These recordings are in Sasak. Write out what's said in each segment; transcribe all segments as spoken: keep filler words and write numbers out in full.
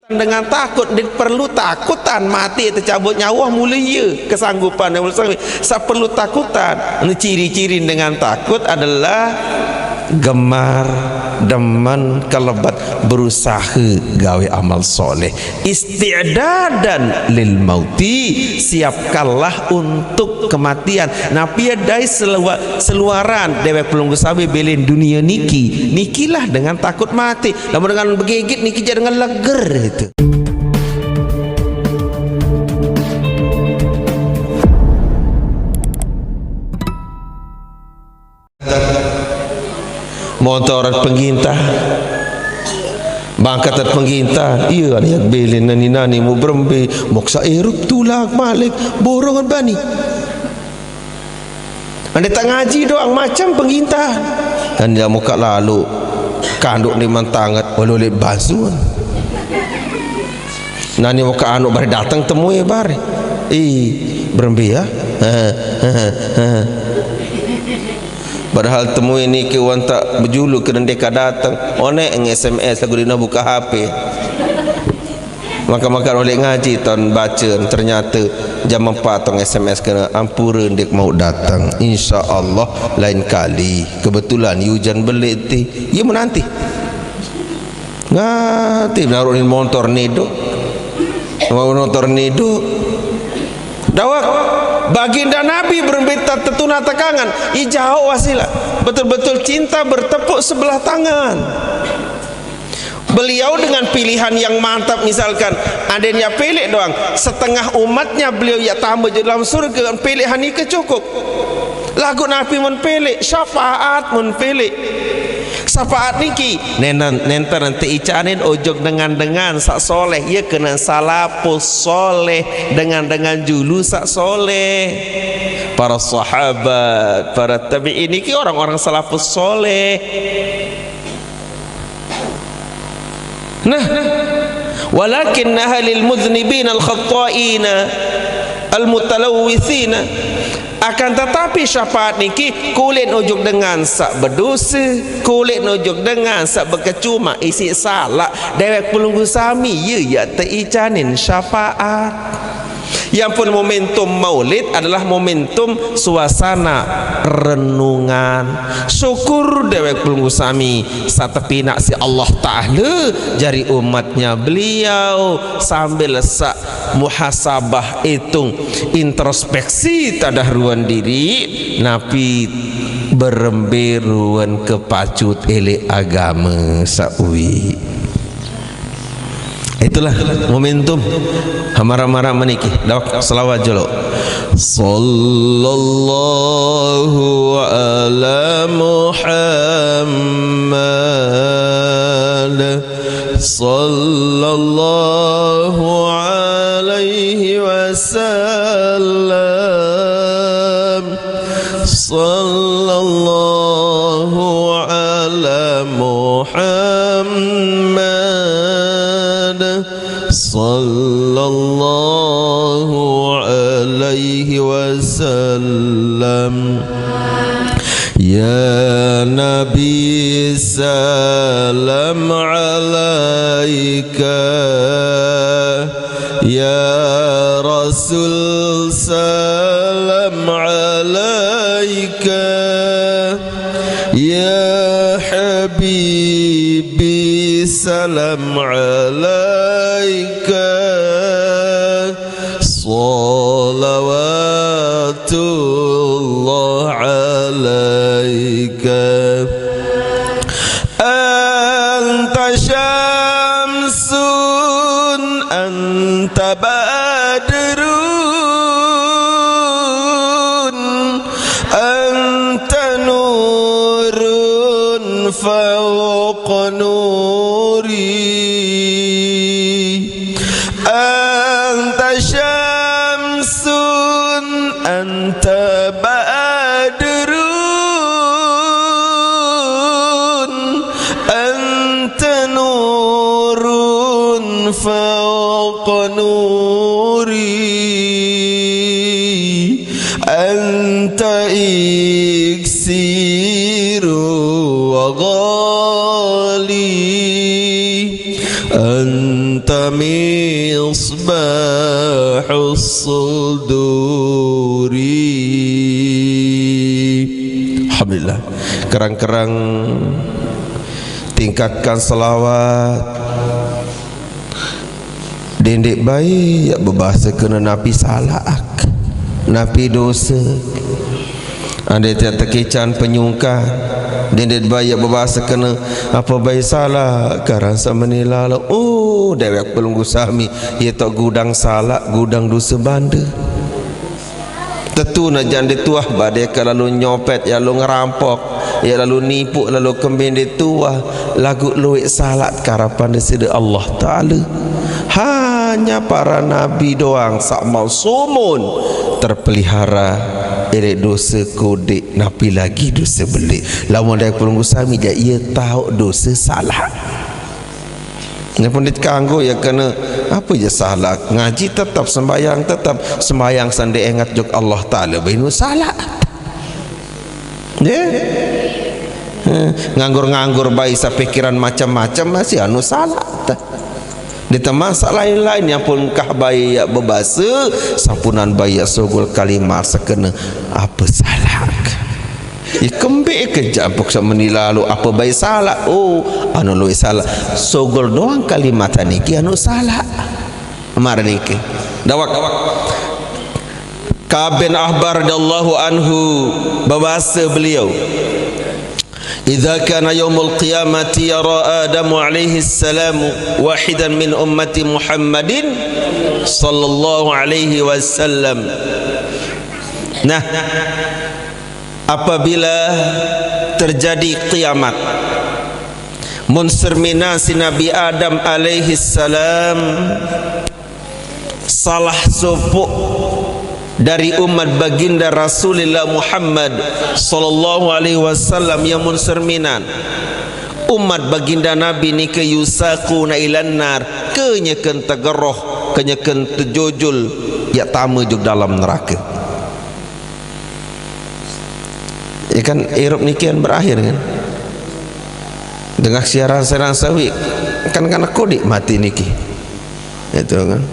Dengan takut, ndeq perlu takutan mati, tecabut nyawa, mulai ye kesanggupan, mulai sanggup. Saq perlu takutan. Ciri-ciri dengan takut adalah gemar, demen, kelebet, berusahe gawe amal soleh. Isti'dadan lil mauti, siapkanlah untuk kematian. Napi ye dait selua-, seluaran deweq pelungguh sami belen dunie niki. Nikilah dengan takut mati. Lamun dengan begigit niki jaq dengan leger itu. Montorat penggintah. Bangkatat penggintah. Iya, ane yaq belen nani-nani mu berembe, moksa irup tulak malik, borongan bani. Ande tak ngaji doang macem penggintah. Dan dia muka lalu kanduk ni mentanget, walau lek bansun. Nani muka anu bare dateng temue bare. Ih, berembe ya? Padahal temue niki wan tak bejulu ke ndeq ka dateng. Oneq nge-S M S laguq ndeqne buka H P. Maka-maka oleh ngaji taun bace, ternyate jam empat tong S M S kene, ampure ndeq mauq dateng. Insya Allah lain kali. Kebetulan ye ujan beleq ti. Ye menanti. Ngati naruh ni montor niduq. Mau montor niduq. Dawek, Baginda Nabi berembe tat tetuna tekangan, ijauq wasilah. Betul-betul cinta bertepuk sebelah tangan. Beliau dengan pilihan yang mantap, misalkan, andainya pilih doang, setengah umatnya beliau ya tambah jadi dalam surga, pilihan nike cukup. Laguq napi mun pilih, syafaat mun pilih. Syafaat niki, nenen-, nenten nanti icanin ojok dengan-dengan saq soleh, ye kenen salafus soleh, dengan-dengan julu saq soleh. Para sahabat, para tabi'in niki orang-orang salafus soleh. Nah, walakinnaha lil mudznibina al khatta'ina al mutalawwitsina. Akan tetapi syafaat niki kulit nujuk dengan saq bedose, kulit nujuk dengan saq bekecuma isiq salaq, dewek pelungguh sami ye yaq teicanin syafaat. Yang pun momentum Maulid adalah momentum suasana renungan. Syukur dewek pelungguh sami saq tepinaq siq Allah Taala jari umatnya beliau, sambil saq muhasabah, itung, introspeksi tadah ruen diriq, napi berembe ruen kepacut eleq agame saq uiq. Itulah momentum. Hamara-mara meniki. Dawek selawat jolo. Sallallahu ala Muhammad. Sallallahu alaihi wasallam. Sallallahu ala Muhammad. Sallallahu alaihi wasallam. Ya Nabi, salam alaika. Ya Rasul, salam alaika. Ya Habibi, salam alaika. Salawatullah alaika. Anta syamsun, anta badrun, anta nurun fawqa nuri. Anta syamsun, anta badrun, anta nurun fawqa nuri. Anta iksiru wa ghali. Anta مصباح الصدور. Alhamdulillah. Kerang-kerang tingkatkan salawat. Dendeq bae yaq bebase kene napi salaq, napi dose. Ande tiaq tekican penyungkan, dendeq bae yaq bebase kene ape bae salaq, karan semeni lalo. Oh, deweq pelungguh sami, ie toq gudang salaq, gudang dose bande. Tetu ne jaq ndeq tuah bade ke lalo nyopet, yaq lalo ngerampok, yaq lalo nipuq, lalo kembe ndeq tuah, laguq lueq salaq karepan Deside Allah Taala. Hanya para nabi doang saq mausumun terpelihara leq dose kodeq, napi lagi dose beleq. Lamun deq pelungguh sami jaq ie taoq dose salaq. Nyampun ndeq kanggo ie kene, ape ie salaq? Ngaji tetep, sembahyang tetep, sembahyang saq ndeq enget jok Allah Taala, bae nu salaq. Ye? Eh, nganggur-nganggur bae saq pikiran macem-macem, masih anu salaq. Ndeq temasaq lain-lain, nyampun engkah bae yaq bebase, sampunan bae yaq sugul kalimat saq kene, ape salaq? Ikembe ke jaq mpuk saq meni lalo ape bae salaq. Oh, anu lueq salaq. Sugul doang kalimat niki anu salaq. Maraq niki. Dawek. Ka'ab bin Ahbar radhiyallahu anhu, bebase beliau, "Idza kana yaumul qiyamati yara Adamu alaihi salam wahidan min ummati Muhammadin sallallahu alaihi wasallam." Nah, apabila terjadi kiamat, mun serminan siq Nabi Adam alaihi salam, salah sopoq dari umat Baginda Rasulillah Muhammad sallallahu alaihi wasallam, ie mun serminan umat Baginda Nabi nike, yusaquna ilan nar, kenyeken tegeroh, kenyeken tejojol, yaq tame jok dalem nerake. Ya kan, irup niki kan berakhir kan. Dengah siaran-siaran sawi kan, kan kodeq mati niki. Itu kan.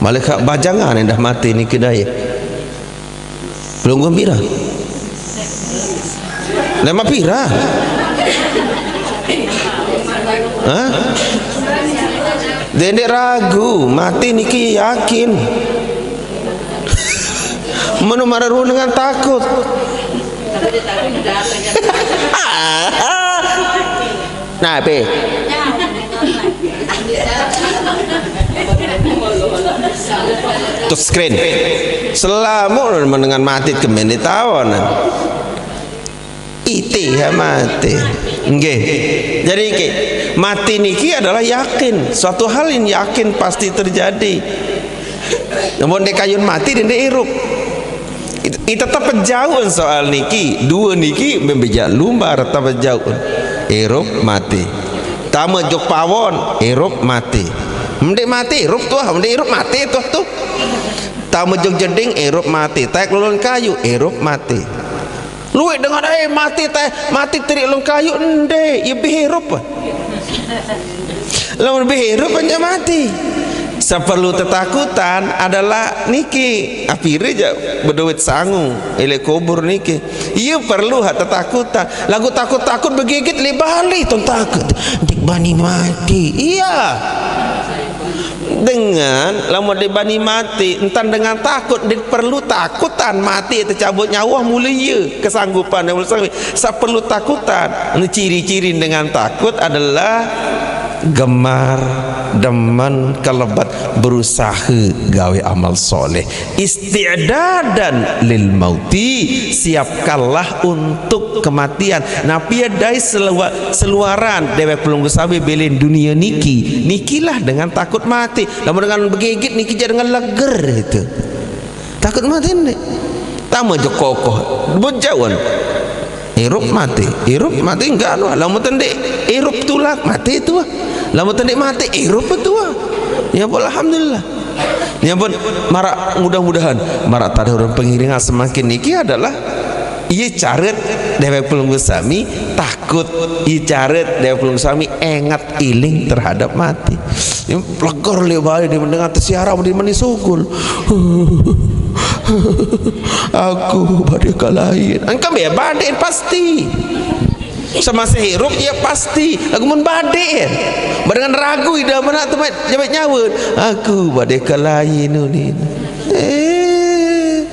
Malaikat bajangan endah mati niki dai. Pelungguh pira? Lemaq pira? Hah? Dendeq ragu, mati niki yakin. Menu maraq ruen dengan takut. Nah, pe. Tuh screen. Selamu dengan mati kemene taonan. Ite ya mati. Nggih. Jadi niki, mati niki adalah yakin. Suatu hal yang yakin pasti terjadi. Namun ndeq kayun mati, ndeq irup. Ite, ite tetep jauqn soal niki, due niki mbe jaq lumbar tetep jauqn. Irup mati. Tame jok pawon, irup mati. Mbe ndeq mati, irup tuah, mbe ndeq irup mati tuah tuh. Tame jok jeding, irup mati. Taek lolon kayu, irup mati. Lueq dengan, eh, mati taek, mati teriq lolon kayu, ndeq, ye bih irup. Lamun bih irup, ndeq mati. Saq perlu tetakutan adalah niki, apire jaq bedoit sangu leq kubur niki. Ie perlu haq tetakutan. Laguq takut-takut begigit leq bale, ton takut. Ndeq bani mati. Iya. Dengan lamun ndeq bani mati, entan dengan takut, ndeq perlu takutan mati tecabut nyawe, mule ie kesanggupan. Saq perlu takutan. Ciri-ciri dengan takut adalah gemar, demen, kelebet, berusahe gawe amal soleh. Isti'dadan lil mauti, siapkanlah untuk kematian. Napi dait selua-, seluaran deweq pelungguh sami belen dunie niki? Nikilah dengan takut mati. Lamun dengan begigit niki jaq dengan leger itu. Takut mati ndeq. Tame jok kokoh, bejauhan. Irup mati, irup mati enggak anu. Lamun tendeq irup tulak, mati tuah. Lamun tendeq mati, irup tuah. Ya ampun, alhamdulillah. Ya ampun, maraq mudah-mudahan, maraq tadi orang pengiringan semakin niki adalah Iye caret dewek pelungguh sami takut. Iye caret dewek pelungguh sami engat iling terhadap mati. Ini legor le bae di mendengar tesiara di meni sugul. Aku badhe kalahin. Engke be badhe pasti. Semasa hirup ya pasti. Lagu mun badhe. Barengan ragu ida mana tempat jabat nyawa. Aku badhe kalahin unin. Eh,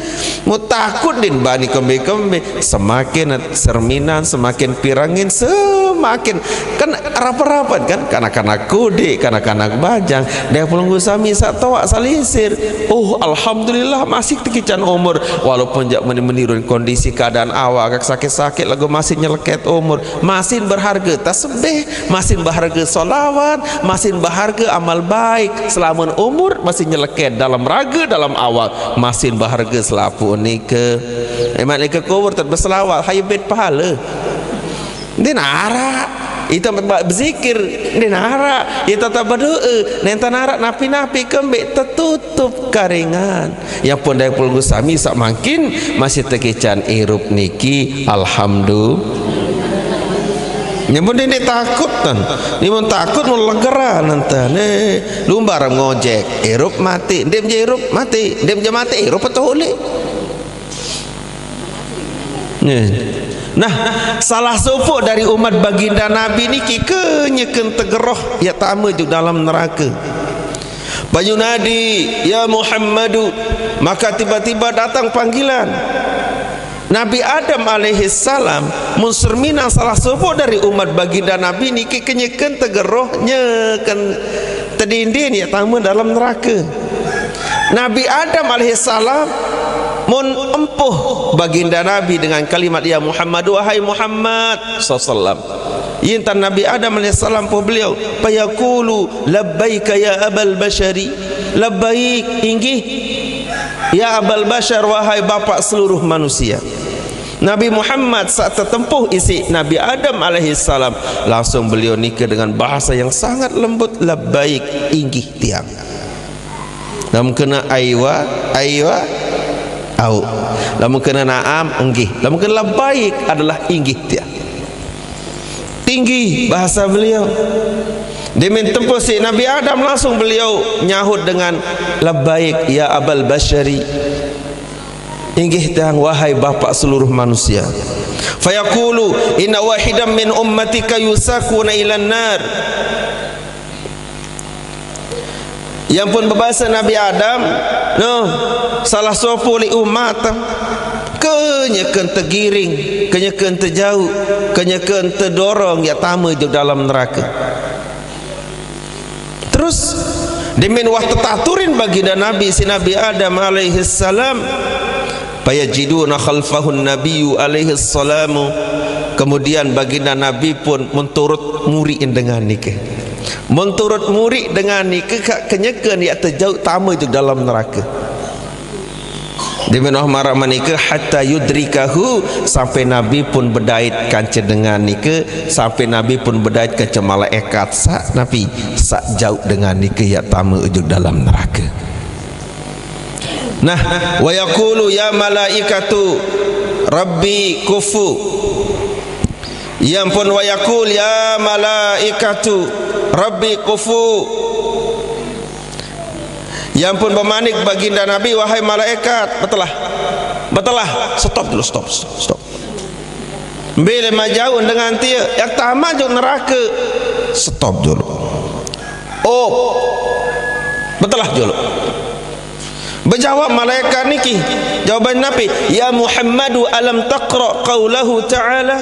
mau takut din bani kembe-kembe. Semakin serminan, semakin pirengin, semakin kan rapat-rapat kan, kanak-kanak kudik, kanak-kanak bajang, dewek pelungguh sami sak toak salinsir. Oh, alhamdulillah masih tekican umur, walaupun jak meni-meni run kondisi keadaan awak agak sakit-sakit, lagu masih nyeleket umur, masih berharga tasbih, masih berharga solawat, masih berharga amal baik. Selama umur masih nyeleket dalam raga, dalam awak, masih berharga selapuq nike. Emat nike kubur tet beselawat, hayu bet pahala. Ndin araq. Ita berzikir, ndin araq. Ita tak berdoa, nenten araq napi-napi kembe tetutup karingan. Yang pun dewek pelungguh sami sak mangkin masih tekican irup niki, alhamdulillah. Nyebut ini takut tan. Ini mun takut mun legeran nenten. Eh, lumbar ngojek, irup mati, ndim je irup mati, ndim je mati, irup betul. Nah, salah sopoq dari umat baginda Nabi niki kenyeken tegeroh ya tame juk dalam neraka. Fayunadi, "Ya Muhammadu," maka tiba-tiba datang panggilan. Nabi Adam alaihissalam, mun serminan salah sopoq dari umat baginda Nabi niki kenyeken tegeroh nyeken tedindin ya tame dalam neraka. Nabi Adam alaihissalam mun empuh baginda Nabi dengan kalimat, "Ya Muhammad, wahai Muhammad," sallallahu alaihi wasallam. Intan Nabi Adam alaihissalam puh beliau, payakulu, "Labbaika ya abal bashari." Labbaik, inggih. Ya abal bashar, wahai bapak seluruh manusia. Nabi Muhammad saat tertempuh isi Nabi Adam alaihissalam, langsung beliau nikah dengan bahasa yang sangat lembut, "Labbaik, inggih tiang." Lamun kena aiwa, aiwa, au. Lamun kena naam, enggih. Lamun kena labbaik adalah inggih tiang. Tinggi bahasa beliau. Demen tempuh si Nabi Adam, langsung beliau nyahut dengan labbaik ya abal bashari. Inggih tiang, wahai bapak seluruh manusia. Fayaqulu, "Inna wahidan min ummatika yusakuna ilan nar." Yang pun bebasa Nabi Adam, noh, salah sopoq leq umat, kenyeken tegiring, kenyeken tejauq, kenyeken tedorong ya tame jok dalam neraka. Terus, demen wah tetaturin baginda Nabi, si Nabi Adam alaihissalam, fayajiduna khalfahun nabiyyu alaihissalamu. Kemudian baginda Nabi pun menturut murid dengan nike. Menturut murid dengan nike kak kenyeken ya tejauq tame jok dalam neraka. Demen wah maraq menika hatta yudrikahu, sampai Nabi pun bedait kance dengan nike, sampai Nabi pun bedait kance malaikat saq Nabi saq jauq dengan nike ya tame ujung dalam neraka. Nah, wa yaqulu ya malaikatu rabbi kufu. Yang pun wa yaqul ya malaikatu rabbi kufu. Yang pun bemanik baginda Nabi, "Wahai malaikat, betelah. Betelah, stop dulu, stop, stop, stop. Mbe leman jauq dengan tie, yang tame jok neraka. Stop dulu. Oh, betelah dulu." Bejawab malaikat niki, jawaban napi? "Ya Muhammadu, alam taqra qaulahu ta'ala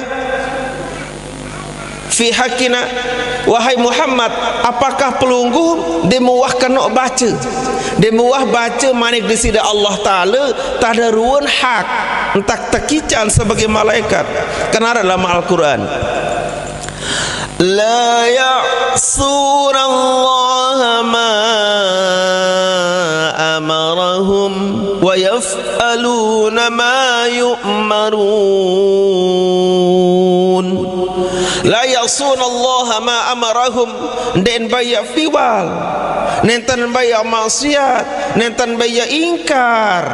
fi haqqina?" Wahai Muhammad, apakah pelungguh ndeq muah kenoq bace? Ndeq muah bace manik Deside Allah Taala, tade ruen hak, entak tekican sebagai malaikat. Kan araq dalam Al-Quran. La ya'sunallaha ma amarahum wa yaf'aluna ma yu'marun. La ya'sunallaha ma amarahum, ndeqn bae ya fiwal, nenten bae ya maksiat, nenten bae ya ingkar.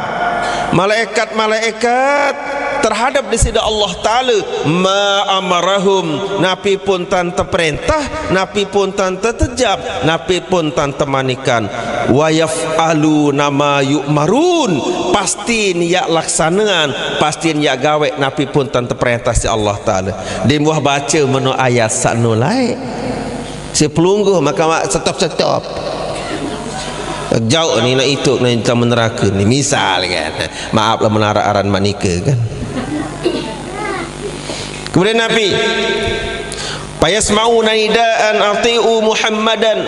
Malaikat-malaikat terhadap disida Allah Taala, ma amarahum, napi pun tan teperintah, napi pun tan tetejap, napi pun tan temanikan, wa yaf'aluna ma yu'marun, pastin yak laksanaan, pastin yak gawek napi pun tan teperintah siq Allah Taala. Di muah baca meno ayat saq no laeq. Si pelungguh maka mak setop-setop. Jauq ni nak ituk ni dalam neraka ni. Misal kan. Maaf lah menarak aran mak nika kan. Kemudian Nabi, "Fayasma'una nidaan ati'u Muhammadan."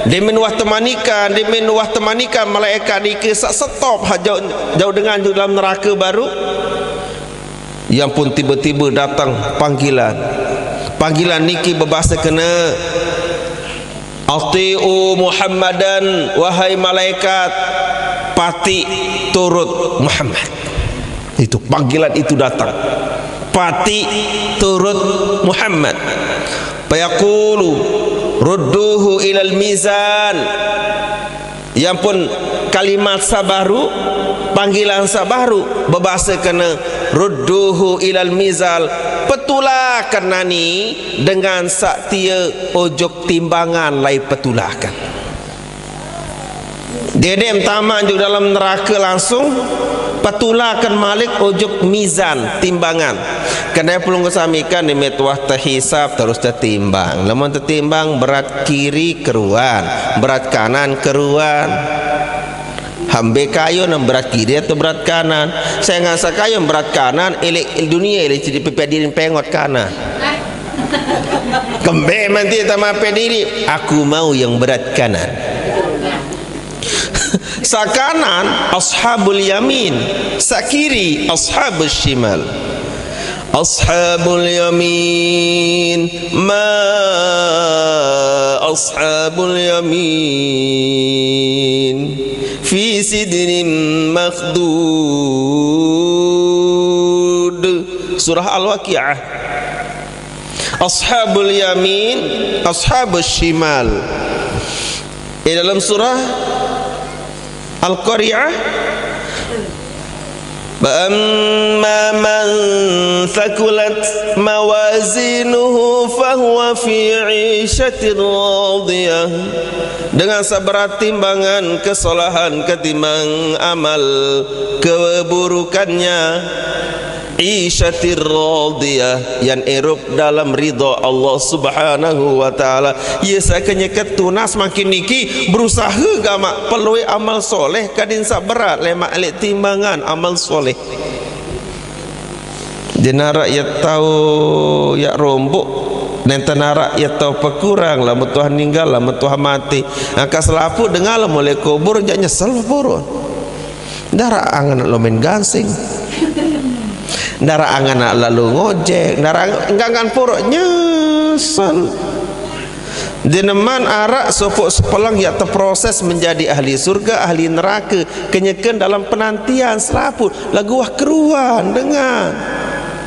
Demen wah temanikan, demen wah temanikan malaikat nike saq setop ha jauq, jauq dengan jauq dalam neraka baru. Yang pun tiba-tiba datang panggilan. Panggilan niki bebase kena, "Ati'u Muhammadan, wahai malaikat, patik turut Muhammad." Itu panggilan itu datang. "Patik turut Muhammad." Fayaqulu, "Rudduhu ilal mizan." Yang pun kalimat saq baru, panggilan saq baru, bebase kena, "Rudduhu ilal mizal." Petulaken nani dengan saq tie ojok timbangan lai petulaken. Dedek metaman juk dalam neraka langsung, petulaken malik ojok mizan, timbangan. Kenai pelungguh sami kan, ni met wah tehisap terus tetimbang. Lamun tetimbang, berat kiri keruan, berat kanan keruan. Hambe kayun, berat kiri atau berat kanan? Saya ngasa kayun berat kanan, elek dunia, elek jadi pepedirin pengot kanan. Kembe manti tama pediri, aku mau yang berat kanan. Saq kanan ashabul yamin, saq kiri ashabus shimal. Ashabul yamin, ma ashabul yamin, fi sidrin makhdud. Surah Al-Waqi'ah. Ashabul yamin, ashabus shimal. Di dalam surah Al-Qari'ah, "Fa amma man thaqulat mawazinuhu fahuwa fi 'isyatir radiyah." Dengan seberat timbangan kesalahan ketimbang amal keburukannya, 'isyatir radiyah, yang irup dalam ridha Allah Subhanahu wa Ta'ala. Ye saq kenyeke tunas makin niki berusahe gamaq pelueq amal soleh kadin saq berat lemaq leq timbangan amal soleh. Jenaraq ye tao yaq romboq, nenten araq ye tao pekurang, lamun tuah ninggal, lamun tuah mate. Angkaq selapuq dengan lamun leq kubur jaq nyesel purun. Ndaraq angen lomen gansing. Ndaraq angen lalu ngojek, ndaraq enggak ngan puruk nyesel. Deneman araq sopoq sepeleng yaq teproses menjadi ahli surga, ahli nerake, kenyeken dalam penantian selapuq, laguq wah keruan dengan.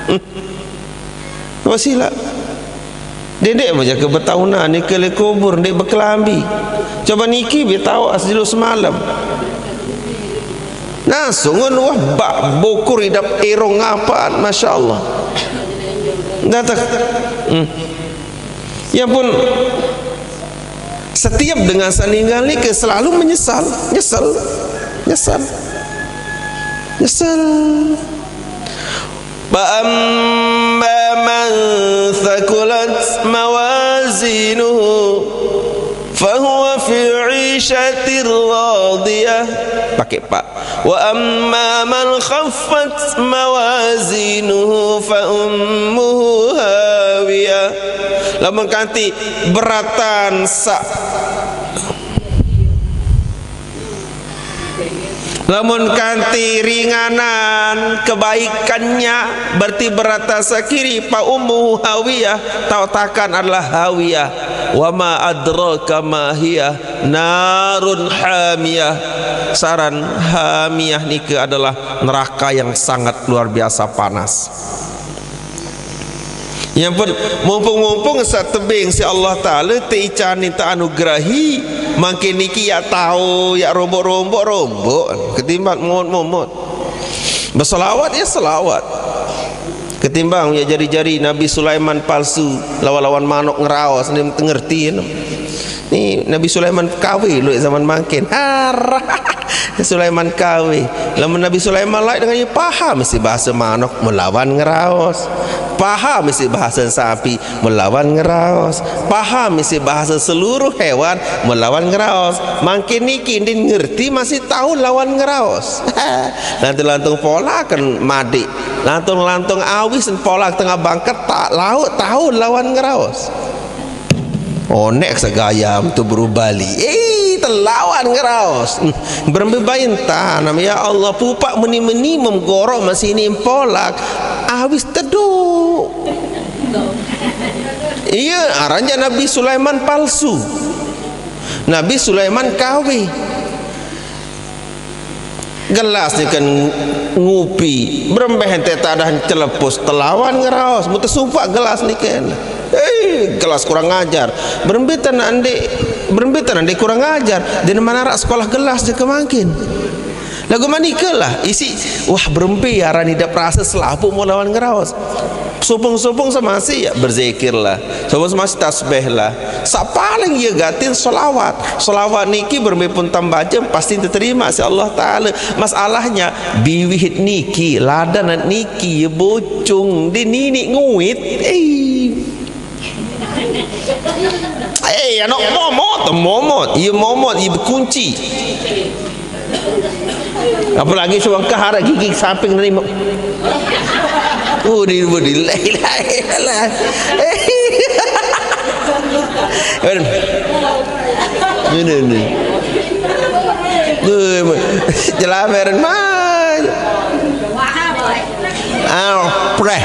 Hmm. Wah silaq. Dendeq bejake betaunan nike leq kubur, ndeq bekelambi. Coba niki betaoq sejelo semalem. Nah, sungun wah bak bukur idap irung ngapan, masya Allah. Datang. Hmm. Ya pun, setiap dengan saq ninggal nike selalu menyesal, nyesel, nyesel, nyesel. Fa amma man thaqulat mawazinuhu fahuwa fi 'isyatir radiyah. Pakai fa. Wa amma man khaffat mawazinuhu fa ummuhu hawiyah. Lamun kanti beratan saq Lamun kanti ringanan kebaikannya, berarti beratan saq kiri, fa ummuhu hawiyah, taoq takan adalah hawiyah. Wa ma adraka ma hiyah, narun hamiyah. Saran hamiyah nike adalah neraka yang sangat luar biasa panas. Ya pun, mumpung-mumpung saq tebeng siq Allah Taala, teicanin, teanugrahi, mangkin niki yaq tao, yaq rombok-rombok, rombok, ketimbang momot-momot. Berselawat ya selawat. Ketimbang ya jari-jari Nabi Sulaiman palsu, lawan-lawan manok ngeraos, ni ngerti ya, no. Ni Nabi Sulaiman kawe lu zaman mangkin. Har. Sulaiman kawe. Lamun Nabi Sulaiman lain dengan ya paham isi bahasa manok melawan ngeraos. Paham isi bahasa sapi melawan ngeraos. Paham isi bahasa seluruh hewan melawan ngeraos. Mangkin niki ndin ngerti masih tahu lawan ngeraos. Nanti lantung pola kan madi. Lantung-lantung awis pola tengah bangket tak lauk tahu lawan ngeraos. Onek segayam tu berubali. Eh, telawan ngeraos. Hmm, berembe bain tanam. Ya Allah, pupak meni-meni memgorok masih ni polak. Awis teduk. Iya, aranja Nabi Sulaiman palsu. Nabi Sulaiman kawe. Gelas ni kan ngupi, berembeh ente tadah celepus telawan ngeraos, muter supak gelas ni kan. Eh, gelas kurang ajar. Berembe tanah ande, berembe tanah ande kurang ajar. Jadi mana rak sekolah gelas je kemangkin. Lagu manika lah isi, wah, berembe arani dak perasa selapuq melawan ngeraos. Supung-supung semasih ya berzikirlah. Supung semasih tasbihlah. Saq paling ye gatin selawat. Selawat niki berembe pun tambajem pasti diterima si Allah Taala. Masalahnya biwih niki, ladan niki ye bocung, di nini nguit. Eh. Eh, anak momot, momot, ye momot, ye bekunci. Apalagi sewengkah araq gigi samping nerima. Oh, di, di, la ilaha illallah. Ini, ini. Tuh, jelameran mah. Au, preh.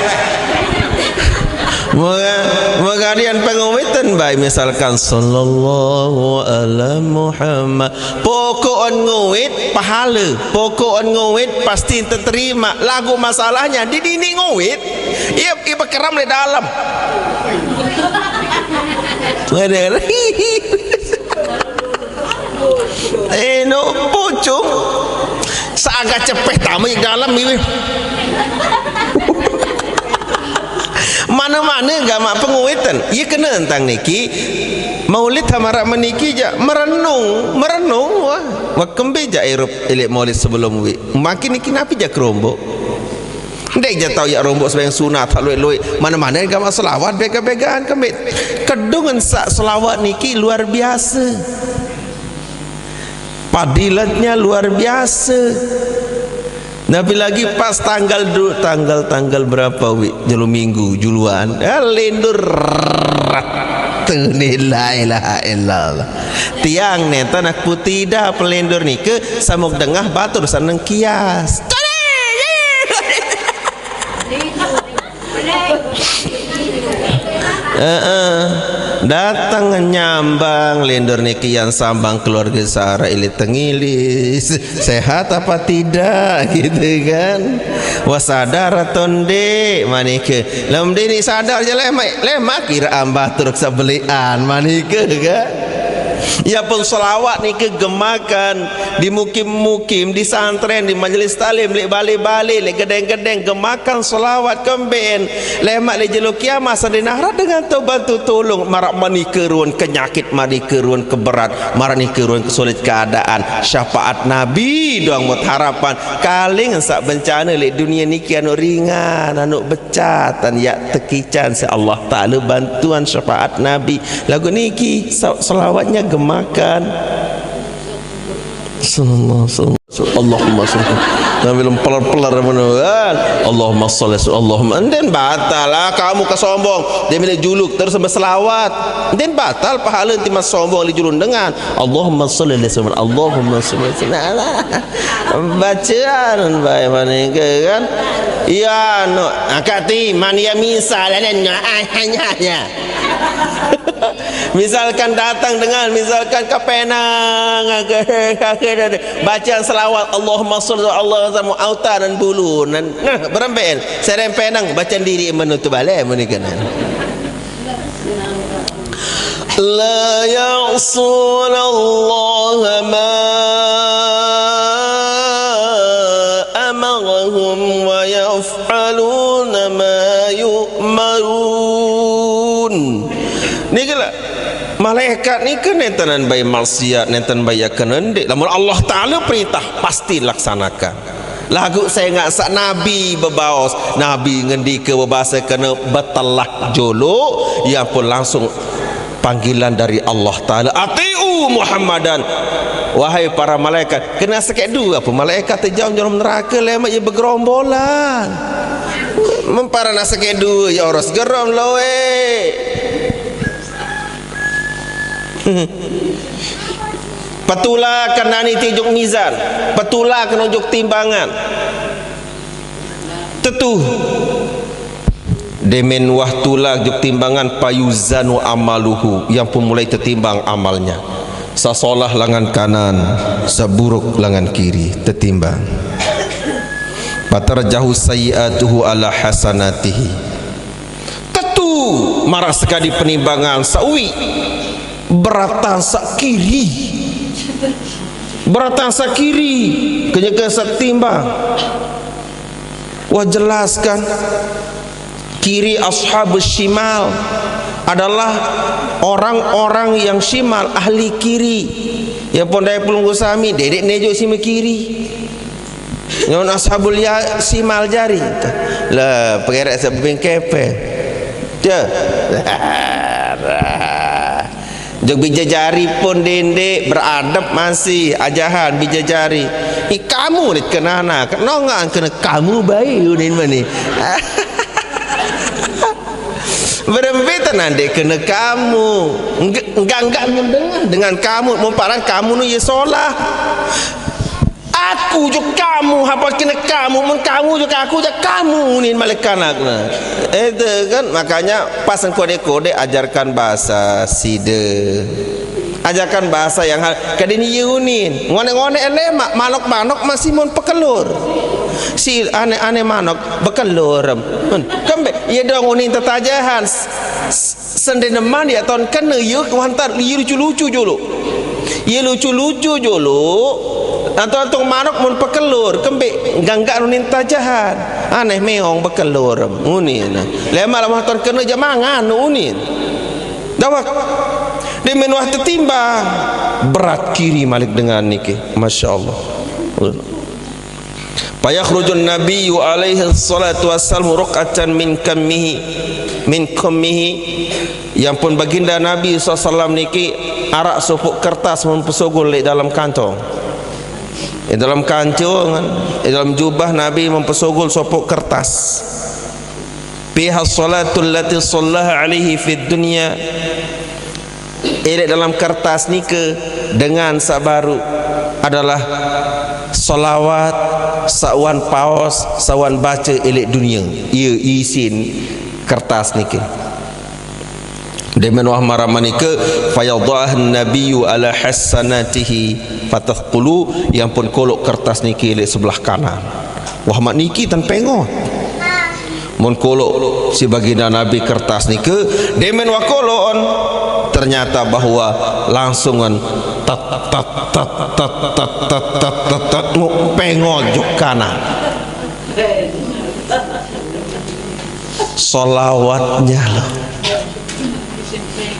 Moga, moga dian penguwitan bae misalkan sallallahu ala Muhammad. Pokok on nguwit pahala, pokok on nguwit pasti terima. Lagu masalahnya di dini nguwit, iya, iya bekeram di dalam. Ngene. Eh, no, pucung. Seagak cepet tamu di dalam ini. Mana-mana gamaq penguwitan. Iya kena tentang niki. Maulid hamarak meniki ja merenung, merenung wah. Wah kembe ja irup ilik maulid sebelum wi. Makin niki napi ja kerombok. Ndek ja tau ya rombok sembahyang sunat hak luik-luik. Mana-mana gamaq selawat bega-begaan kembe. Kedung ensak selawat niki luar biasa. Fadilatnya luar biasa. Nabi lagi pas tanggal du, tanggal, tanggal berapa wi? Jelo minggu, juluan. Eh, lindur. Tuh, ni la ilaha illallah. Tiang neta nak putih dah pelindur nike samuk dengah batur seneng kias. Heeh. Datang nyambang lindur niki yang sambang keluarga Sarah ilit tengilis. Sehat apa tidak gitu kan? Wah sadar atau ndik manike. Lem dini sadar je lemak, lemak kira ambah turuk sebelian manike kan? Ya pun selawat nike gemakan di mukim-mukim, di santren, di majelis talim, lek bale-bale, lek gedeng-gedeng, gemakan selawat kemben. Lemak lek jelo kiamat sandin akhirat dengan tau bantu tulung. Marak manike ruan kenyakit, manike ruan keberat, marak nike ruan kesulit keadaan. Syafaat Nabi doang mut harapan. Kaling sak bencana lek dunia niki anu ringan, anu becatan, ya tekican si Allah Taala bantuan syafaat Nabi. Lagu niki sa-, selawatnya gemakan. Sallallahu alaihi wasallam. Allahumma salli. Sambil pelar-pelar mana kan? Allahumma salli, Allahumma. Enden batal lah kamu kesombong. Dia milik juluk terus sampai selawat. Enden batal pahala nanti mas sombong di julun dengan. Allahumma salli alaihi wasallam. Allahumma salli alaihi wasallam. Bacaan bae manike kan? Iya, no. Akak ti man ya misal, no. Ah, hanya ya. Misalkan datang dengan, misalkan kepenang, bacaan selawat, Allahumma salli ala Muhammad, auta dan bulu, nan, nah, beremben, serempenang, bacaan diri menutup balik, menikah. La ya'sunallaha ma amarahum Malaikat niki nenten bae maksiat, nenten bae kena ndik. Lamun Allah Taala perintah, pasti laksanakan. Lagu sengak sak Nabi bebaos, Nabi ngendika bebasa kena betelah jolo, ia pun langsung panggilan dari Allah Taala, "Atiu Muhammadan." Wahai para malaikat, kena sakit dua apa malaikat terjam dalam neraka lemak ia bergerombolan. Mempara nak sakit dua ya orang segerom loe. Petula kena niti juk mizan, petula kena juk timbangan. Tetu. Demen wah tulak juk timbangan, payuzanu amaluhu, yang pun mulai tertimbang amalnya. Sasolah lengan kanan, saburuk lengan kiri, tertimbang. Patarjahu sayyi'atuhu ala hasanatihi. Tetu marak sekali penimbangan sawi beratan sak kiri. Beratan sak kiri kenyeke sak timbang. Wah, jelaskan. Kiri ashabus shimal adalah orang-orang yang shimal, ahli kiri. Ya pun dai pelunggu sami, dedek nejo sima kiri. Nyon ashabul ya shimal jari. Lah, pengerek sebebing kepeng. Ya. Jok bija jari pun dendek, beradab masih, ajahan bija jari. Ih, kamu ni kenana, kenongan kena kamu bae unin mani. Berembe tenan dek kena kamu. Enggak, enggak, enggak mendengar dengan kamu, mumparan kamu nu ya solah. Aku juk kamu, apa kena kamu, mun kamu juk aku, juk kamu, ni malaikat nak. Itu kan, makanya pas engkau dek kau dek ajarkan bahasa sida. Ajarkan bahasa yang hal, kadin yunin. Ngonek-ngonek ele mak, manok-manok masih mun pekelur. Si aneh-aneh manok bekelur. Hmm. Kembe, ya dong unin tetajahan. S-, s-, sende neman ya ton kena ya kewantar, ya lucu-lucu julu. Ya lucu-lucu julu. Antu-antu manok mun pekelur, kembe ganggak nunin tajahan. Aneh meong bekelur. Unin. Lemak lamah ton kena jamangan unin. Dawak. Dia menuah tertimbang. Berat kiri malik dengan niki. Masya Allah. Fayakhrujun Nabiyyu alaihi salatu wassalam ruk'atan min kammihi, min kammihi. Yang pun baginda Nabi sallallahu alaihi wasallam niki arak sopok kertas mun pesogol lek dalam kantong. Di dalam kantong, di dalam jubah Nabi mun pesogol sopok kertas. Fiha salatul lati sallaha alaihi fid dunya. Elek dalam kertas nika dengan sabaru adalah salawat sawan paos sawan baca elek dunia. Ia isin kertas nika. Demen wah marama nika, fayadha'an nabiyyu ala hasanatihi fatahqulu, yang pun kolok kertas niki elek sebelah kanan. Wah mak niki tan pengot. Mun kolok si baginda Nabi kertas nika, demen wakolon, ternyata bahwa langsungan tat tat tat tat tat tat tat tat tat, nguk pengojuk kanan. Salawatnya loh.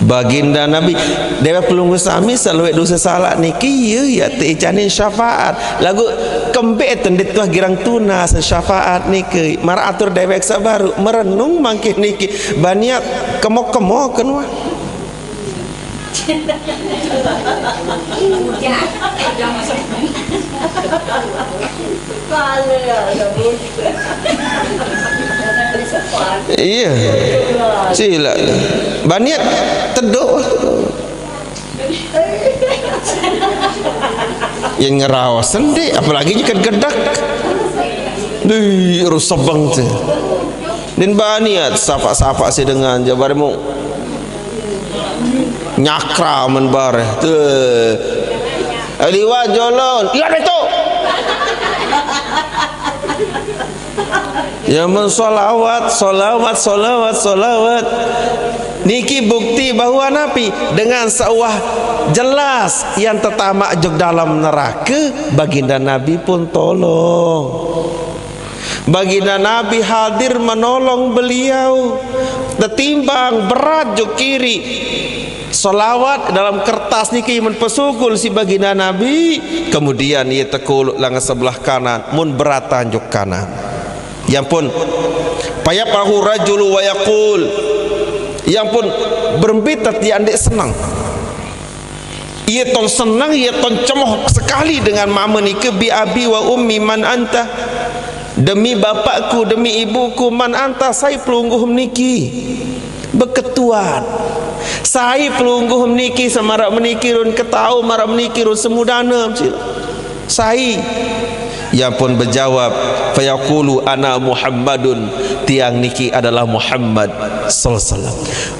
Baginda Nabi, dewa pelunggu sami saluwek dosa salak niki, ya, ya teicanin syafaat. Lagu kembe tendit tuah girang tunas syafaat niki. Mara atur dewek sabaru merenung mangkin niki. Baniat kemo-kemo kenua. Iya. Sila. Baniat teduk. Yang ngerawas sendiri, apalagi jika gedek. Duh, rusebeng tu. Dan baniat sapa-sapa si dengan je barimu. Nyakra men bareh. Tuh. Liwat jolon. Iya betul. Ya men solawat, solawat, solawat, solawat. Niki bukti bahwa Nabi dengan seuah jelas yang tetamak jug dalam neraka, baginda Nabi pun tolong. Baginda Nabi hadir menolong beliau. Tetimbang berat jug kiri. Salawat dalam kertas niki mun pesugul si baginda Nabi, kemudian ia tekuluk lengan sebelah kanan, mun beratan juk kanan. Ia pun, fayafrahu rajulu wa yaqul. Ia pun berembitat ia ndeq seneng. Ia ton seneng, ia ton cemoh sekali dengan mame nike, bi abi wa ummi man anta. Demi bapakku, demi ibuku, man anta, sai pelungguh niki. Beketuan. Sai pelungguh niki, semaraq meniki run ketau, maraq meniki run semudane, sai. Ia pun bejawab, fayaqulu ana Muhammadun, tiang niki adalah Muhammad sallallahu alaihi wasallam.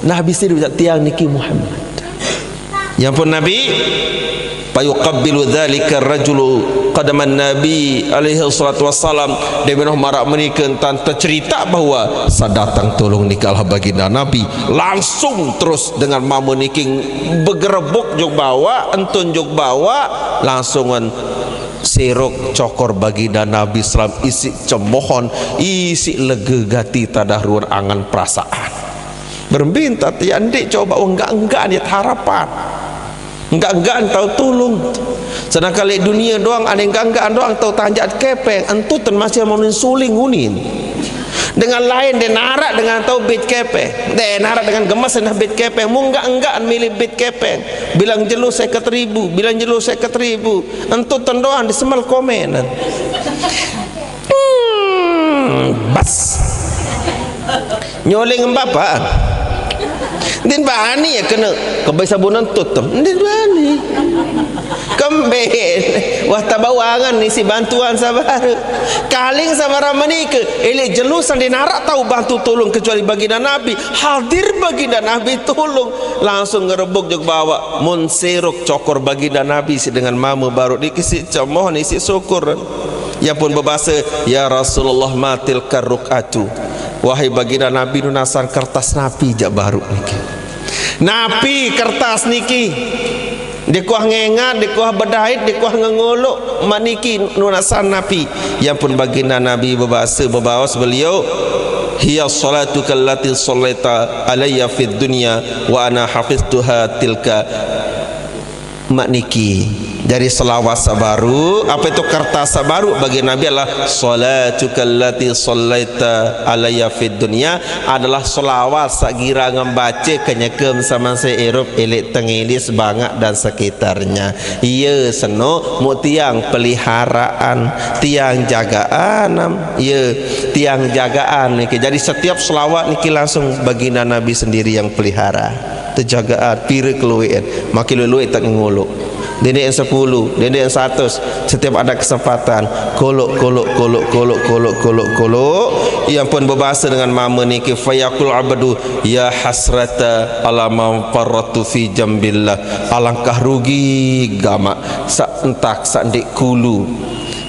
Nabi sendiri ucap, tiang niki Muhammad. Ia pun Nabi, fayuqabbilu dzalika rajulu qadaman Nabi alaihi salatu wassalam. Demi noh maraq menike entan tecerita bahwa saq dateng tulung nike adalah baginda Nabi. Langsung terus dengan mame niki begerebuk juk bawaq, entun juk bawaq, langsungan serok cokor baginda Nabi sallam isiq cemohan, isiq lega gati tadah ruan angen perasaan. Berembe entan tiang ndeq coba enggak-enggak niat harapan. Enggak-enggak tau tulung. Sedangkan leq dunie doang, ane enggak-enggak doang tau tanjaq kepeng, entuten masih monin suling unin. Dengan lain, ndeq naraq dengan tau bit kepeng. Ndeq naraq dengan gemes endah bit kepeng. Mun enggak-enggak milih bit kepeng. Bilang jelo seket ribu, bilang jelo seket ribu. Entuten doang disemel komenan. Hmm, bas. Nyoling bapak. Ndeqn bani ya kene kebai sabun entut tem. Ndeqn bani. Kemben. Wah, tabawangan isiq bantuan sabar. Kaling sabar menike. Eleq jelo saq ndeq naraq tau bantu tulung kecuali baginda Nabi. Hadir baginda Nabi tulung. Langsung ngerebuk juk bawaq. Mun serok cokor baginda Nabi siq dengan mame baruq niki siq cemoh niki siq syukur. Ia pun bebase, "Ya Rasulullah, ma tilka ruk'atu." Wahai baginda Nabi, nunasan kertas napi jaq baruq niki? Napi kertas niki? Ndeq kuah ngengat, ndeq kuah bedait, ndeq kuah ngengolok, maq niki nunasan napi? Ia pun baginda Nabi bebase, bebaos beliau, "Hiya salatuka allati sallaita alayya fid dunya wa ana hafiztuha tilka." Maq niki. Jari selawat saq baruq, ape tu kertas saq baruq bagi Nabi adalah, "Salatuka allati sallaita alayya fid dunya," adalah selawat saq girang bace kenyekem semase irup, eleq Tengilis, Bangaq dan sekitarnya. Ie seno muq tiang peliharaan, tiang jagaan, am. Ie tiang jagaan niki. Jadi setiap selawat niki langsung baginda Nabi sendiri yang pelihara. Tejagaan, pire kelueqan, maki lueq-lueq tak ngolok. Dendeqan sepulu, dendeqan satus, setiap ada kesempatan, kolok, kolok, kolok, kolok, kolok, kolok, kolok. Ia pun bebase dengan mame niki, fayaqul abdu, "Ya hasrata ala ma farrattu fi jambillah." Alangkah rugi gamaq saq entak saq ndeq kulu.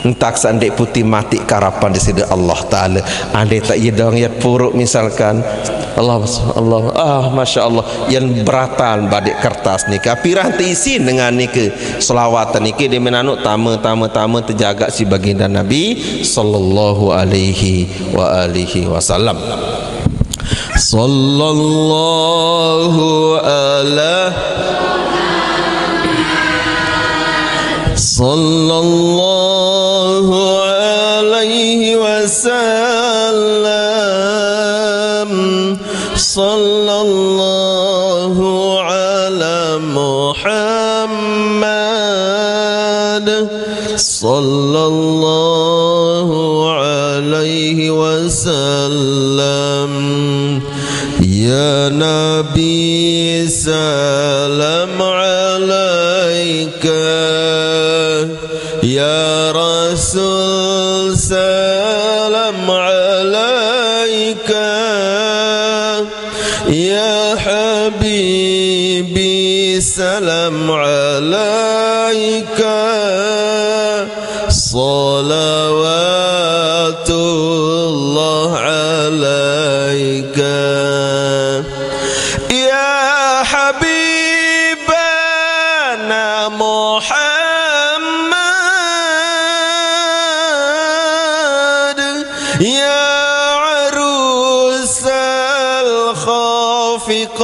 Entak saq ndeq putih mati karapan Deside Allah Taala. Andai tak ye doang yat puruk misalkan, Allah, Allah, ah, masya Allah, yan beratan badeq kertas nike. Piran teisi dengan nike selawatan nike, demen anu tame, tame, tame tejagak si baginda Nabi sallallahu alaihi wa alihi wasallam. Sallallahu ala, sallallahu alaihi wasallam. Sallallahu ala Muhammad. Sallallahu alaihi wasallam. Ya Nabi, salam alaika. Ya Rasul, salam alaika. Ya habibi, salam alaika. Salawatullah alaika. Ya habibana Muhammad, ya arusal khafiqaini.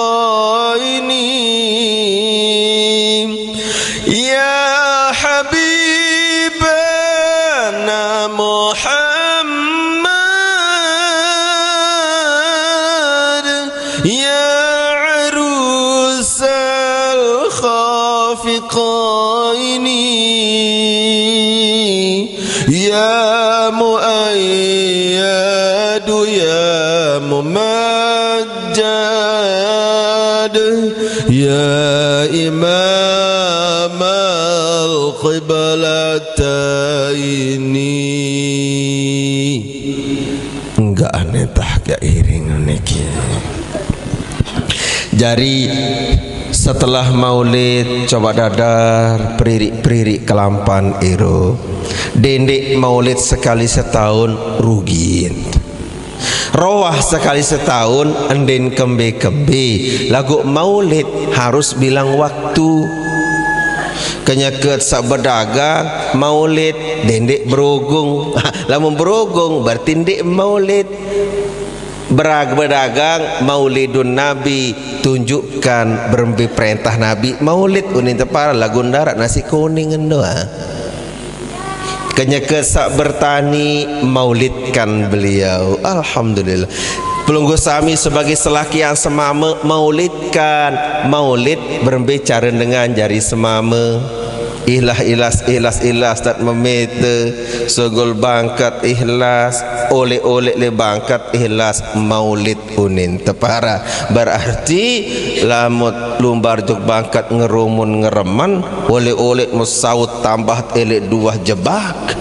القائنين، يا مؤيد يا ممجد، يا إمام القبلتين. Enggak aneh tah gak iring niki. Jari setelah maulid, coba dadar peririk-peririk kelampan iro. Dendik maulid sekali setahun rugi. Roah sekali setahun endin kembe-kembe. Lagu maulid harus bilang waktu. Kenyeket sak bedagang maulid, dendik berogung. Lamun berogung berarti ndik maulid. Berag bedagang maulidun Nabi, tunjukkan berembe perintah Nabi. Maulid unin tepara lagu darat nasi kuning endo ah. Kenyeket sak bertani, maulidkan beliau. Alhamdulillah. Pelungguh sami sebagai selakian semame, maulidkan. Maulid berembe cara dengan jari semame. Ilah ilas ilas ilas dat memete, sogol bangkat ikhlas, oleh-oleh le bangkat ikhlas, maulid unin tepara. Berarti lamut lumbar jok bangkat ngerumun ngereman, oleh-oleh mesaut tambah elek dua jebak.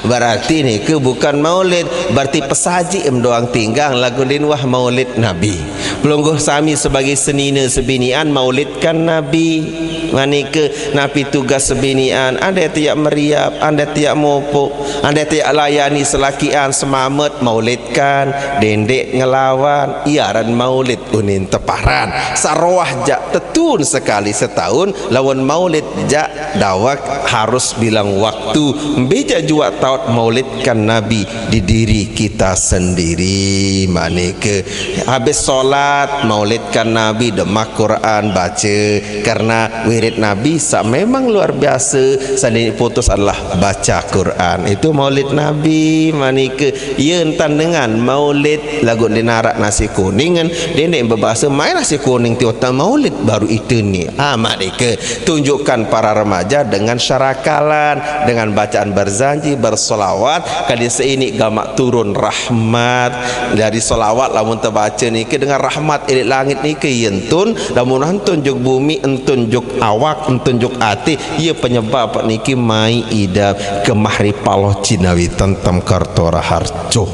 Berarti niki bukan maulid, berarti pesaji em doang tinggang lagu din wah maulid Nabi. Pelungguh sami sebagai senine sebinian maulidkan Nabi. Manike napi tugas sebinian? Ande tiak meriap, ande tiak mopok, ande tiak layani selakian semamet, maulidkan, dendik ngelawan, iaran maulid unin teparan. Saroah jak tetun sekali setahun, lawan maulid jak dawak harus bilang waktu. Bija jua taut maulidkan Nabi di diri kita sendiri. Manike habis sholat, maulidkan Nabi, demak Quran baca. Karena wirid Nabi sa memang luar biasa, sanding putus adalah baca Quran. Itu maulid Nabi. Manike, ya entan dengan maulid lagu dinarak nasi kuning kan. Dia ndak berbahasa main nasi kuning tiota maulid baru itu ni. Ah, manike tunjukkan para remaja dengan syarakalan, dengan bacaan berjanji, bersolawat. Kali seini gamak turun rahmat dari solawat lamun terbaca niki dengan rahmat elit langit niki yentun, lamun entun juk bumi, entun juk awak, entun juk ati, ia penyebab niki mai ida kemahri paloh cinawi tentem kertora harjo.